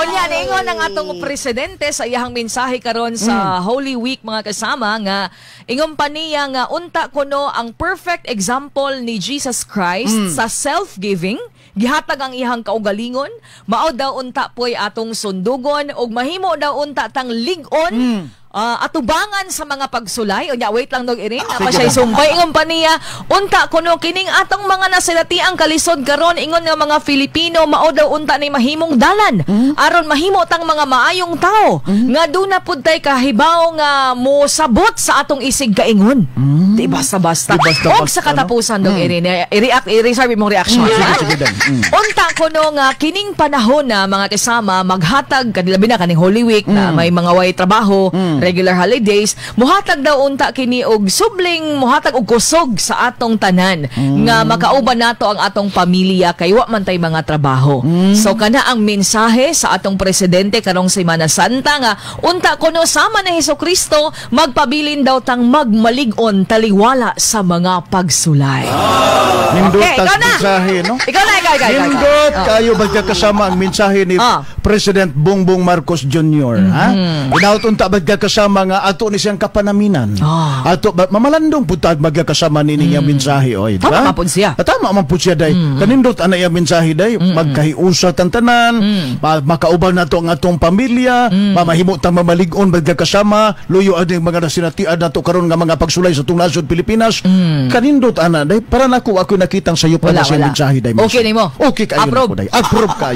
Unya, niingon ang atong presidente sa iyang mensahe karon sa Holy Week, mga kasama, nga ingon pa niya nga unta kuno ang perfect example ni Jesus Christ sa self-giving, gihatag ang iyang kaugalingon, mao daw unta poy atong sundugon ug mahimo daw unta tang lig-on atubangan sa mga pagsulay. Unya, wait lang dog irin. Apa siya sumpay. Ingon pa niya, unta kuno kining atong mga nasinatiang kalisod karon, ingon nga mga Filipino, mao daw unta ni mahimong dalan aron mahimo tang mga maayong tao nga duna pud tay kahibaw nga mo sabot sa atong isig kaingon. Di basta-basta. Di basta-basta, Og sa katapusan, dog irin, i-react, i-reserve imong reaction. Sige, sige, Dan. Unta kuno nga kining panahon na, mga kasama, maghatag kanilabi na kaning Holy Week na may mga way trabaho, regular holidays, muhatag daw unta kini og subling muhatag og kusog sa atong tanan nga makauban nato ang atong pamilya kay wa man tay mga trabaho. So kana ang mensahe sa atong presidente karong Semana Santa nga unta kuno sama ni Hesus Kristo, magpabilin daw tang magmalig-on taliwala sa mga pagsulay. Nindot Okay, ang ikaw na. Mensahe, no? Ikaw na, ikaw, ikaw, ikaw, ikaw. Nindot kayo magkakasama ang mensahe ni President Bongbong Marcos Jr. Ha? Hinaut unta magkakasama nga ato ni siyang kapanaminan. Ato ba, mamalandong pud ta magkakasama ni niyang mensahe oy, di Tama ba? man pud siya. Ah, tama man pud siya day. Kanindot ana iyang mensahe day, magkahiusa tan tanan, makauban nato ang atong pamilya, mamahimo tang mamalig-on magkakasama, luyo ani mga nasinatian nato karon nga mga pagsulay sa atong nasod Pilipinas. Kanindot ana day, para nako ako nakitang sayo pa Wala, na siya wala. mensahe day. Okay nimo? Okay kayo Approve. nako day. Approve kayo.